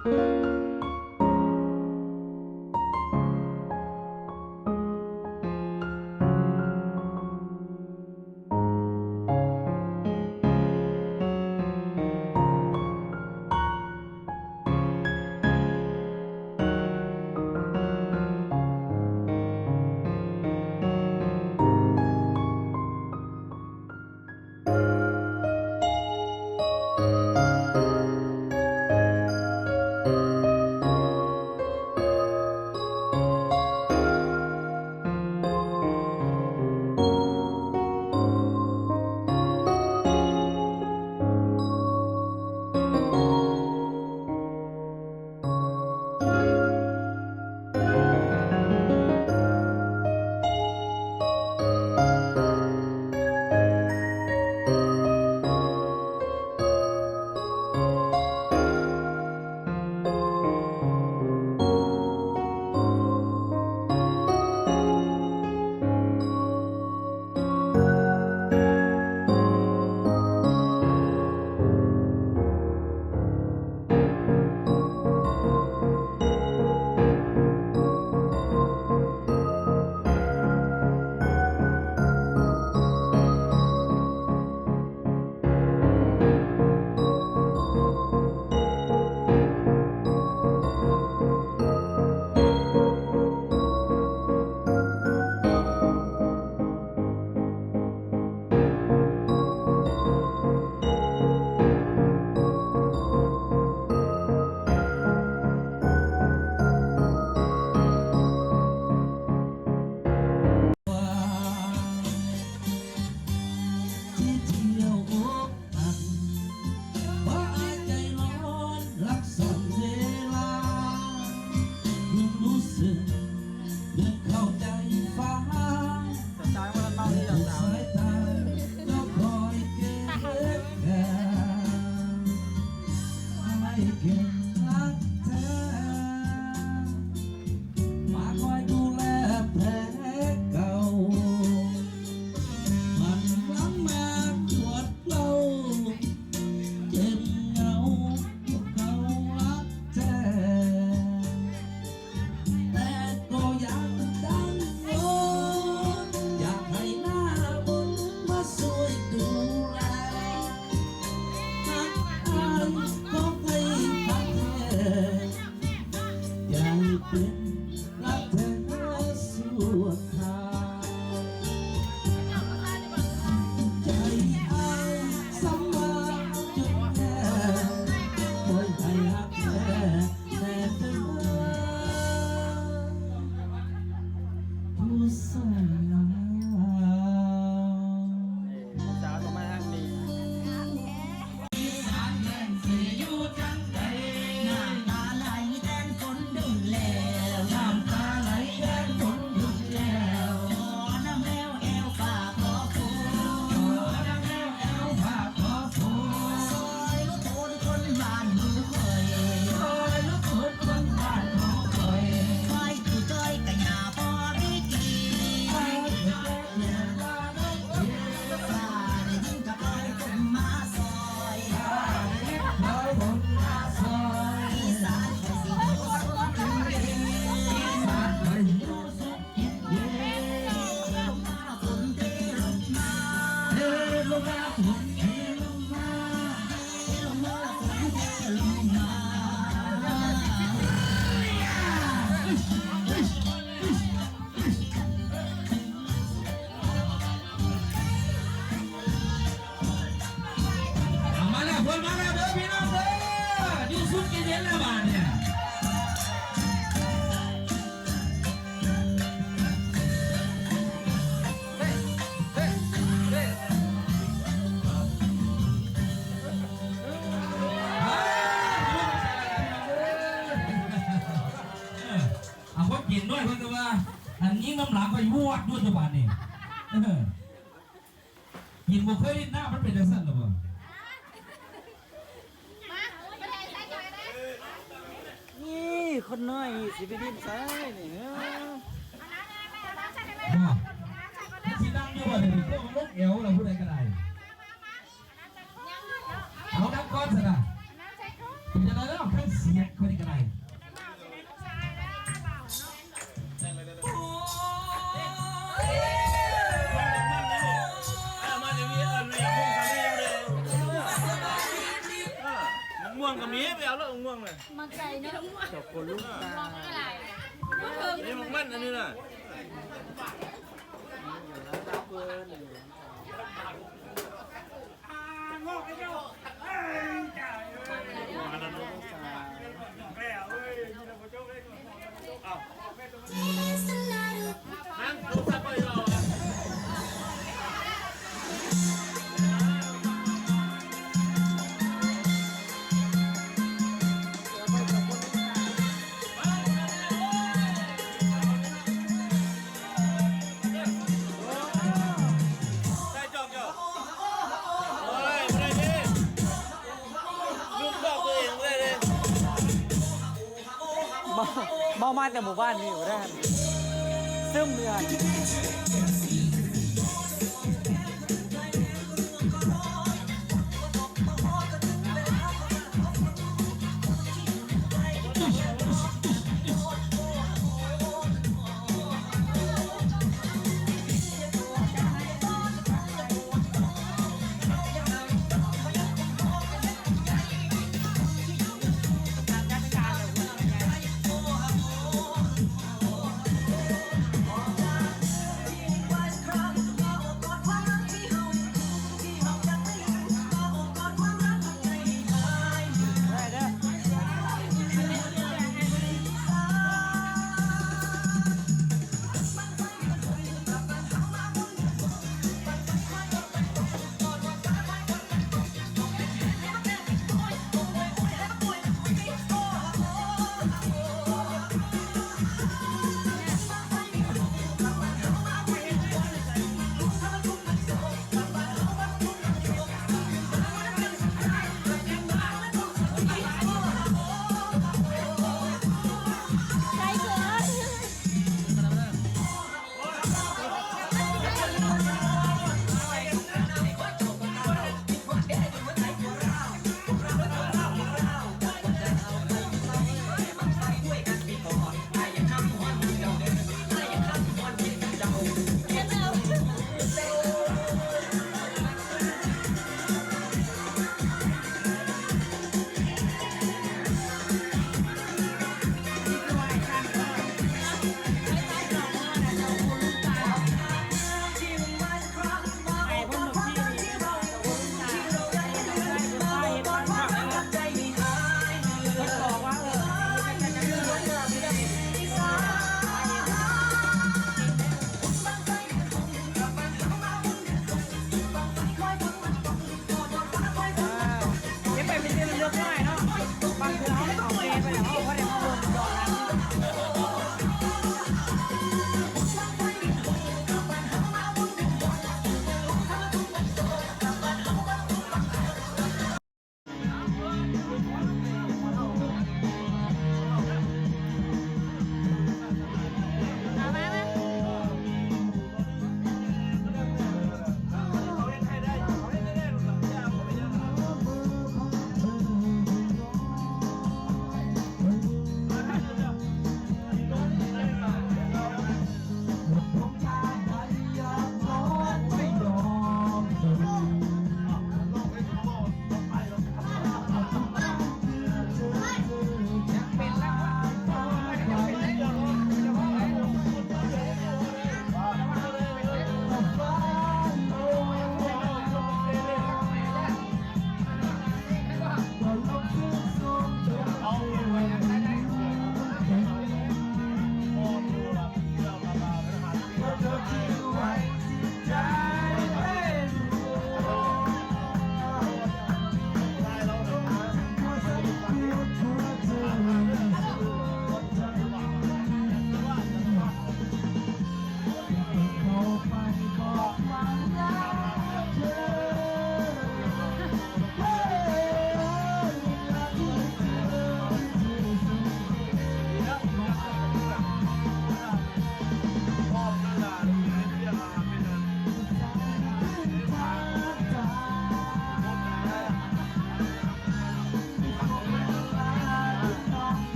ເອົາມາແລ້ວ ຝົນມາແລ້ວເດີພີ່ນ້ອງເດີ ຢູ່ສຸກເຢັນແລ້ວບາດນີ້. ເອົາ ຄົນກິນດ້ວຍເພິ່ນກໍວ່າ ອັນຍິງນຳຫຼັງຂ້ອຍວອດຢູ່ ຈຸບາດນີ້ ເອີ ກິນບໍ່ເຄີຍຫຼິ້ນນະ ມັນເປັນຈັ່ງຊັ້ນລະບໍ່? ນີ້ຄົນນ້ອຍນີ້ຊິໄປຫຼິ້ນໃສນີ້ ເອີ ບໍ່ ຊິນັ່ງຢູ່ບໍ່ ດຽວນີ້ ພວກລົງແອວລະ ຜູ້ໃດກໍໄດ້ ເອົານັ່ງກ່ອນຊັ້ນນະ. ເປັນຈັ່ງໃດແລ້ວ ຄືສຽດຄົນນີ້ກໍໄດ້ ມະມ່ວງກໍມີ ໄປເອົາໂລດມະມ່ວງນະ ມັນໃຈເນາະ ເຈົ້າຄົນລູກຕາ ນີ້ໝາກມັນອັນນີ້ນະ. ເວົ້າ ເວົ້າມາແຕ່ໝູ່ບ້ານນີ້ບໍ່ໄດ້ ຊຶມເຫຼືອ.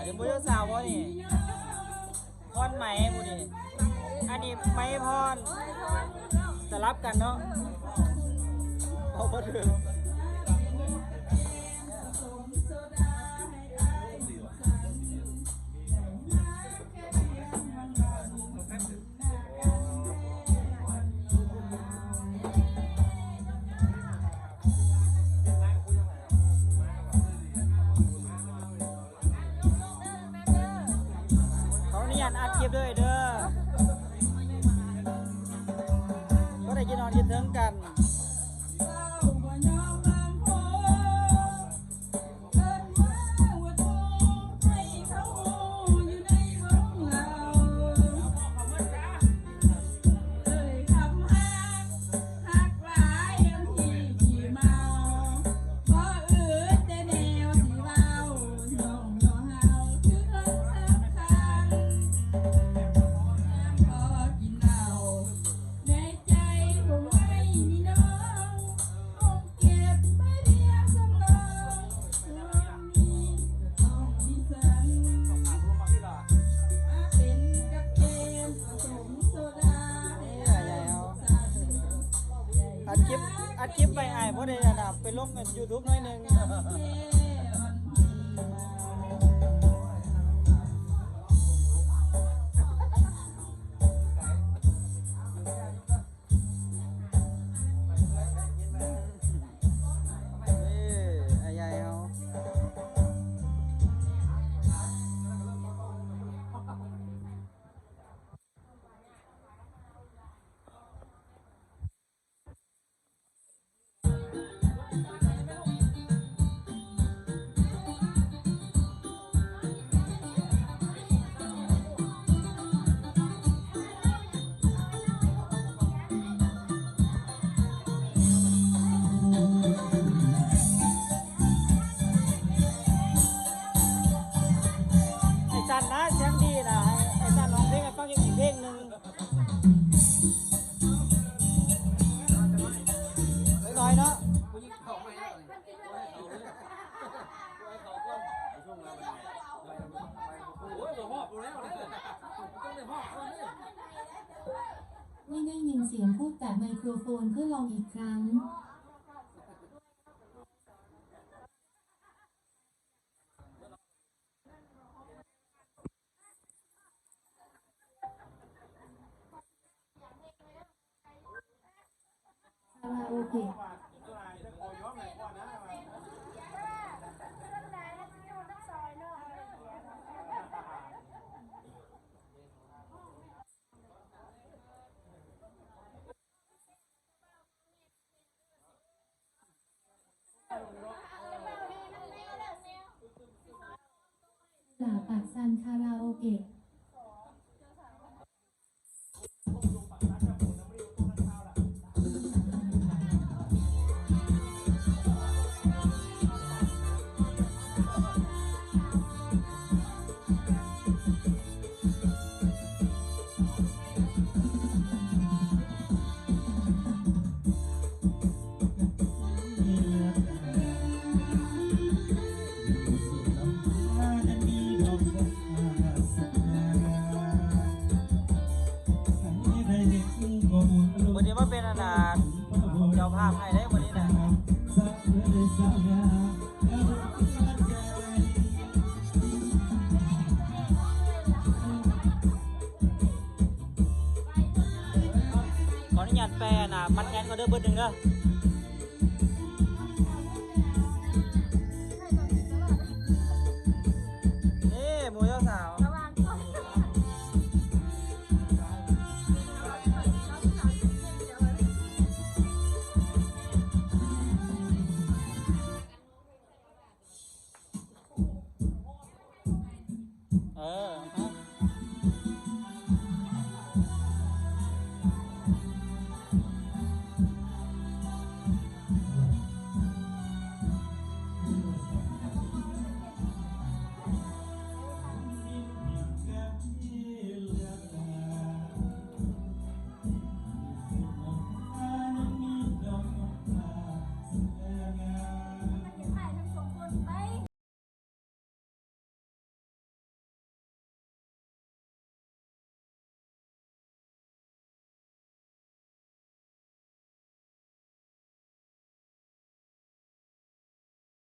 ເປັນຜູ້ເຈົ້າສາວບໍ່ນີ້? ພອນໄໝຜູ້ນີ້ ອັນນີ້ໄມພອນ ສະຫຼັບກັນເນາະ ເວົ້າບໍ່ຖືກ. ຂໍອະນຸຍາດອັດຄລິບເດີ ເດີ ບໍ່ໄດ້ກິນນອນຄິດເຖິງກັນ. ອັດຄລິບ ອັດຄລິບໄວ້ ອ້າຍບໍ່ໄດ້ອັນນ່າ ໄປລົງອັນຢູທູບໜ້ອຍໜຶ່ງ. ໄອ້ຈັນນະ ສຽງດີນະ ໃຫ້ ໃຫ້ຈັນຮ້ອງເພງໃຫ້ຟັງອີກເພງໜຶ່ງ. ນ້ອຍໆເນາະ ຜູ້ຍິງເຂົ້າໃໝ່ແລ້ວນີ້ ໂອ້ຍ ບໍ່ຮອບແລ້ວນີ້ ຕ້ອງໄດ້ຮອບກ່ອນເດ້. ไม่ได้ยินเสียงพูด แต่ไมโครโฟนเพื่อลองอีกครั้ง. ຄາຣາໂອເກະ ຫຼາປາກຊັນຄາຣາໂອເກະ. ມື້ນີ້ມາເປັນອັນນ່າ ເຈົ້າພາບໃຫ້ເດ້ມື້ນີ້ນະ. ຂໍອະນຸຍາດແປອັນນ່າ ມັດແອນກ່ອນເດີ ບຶດໜຶ່ງເດີ.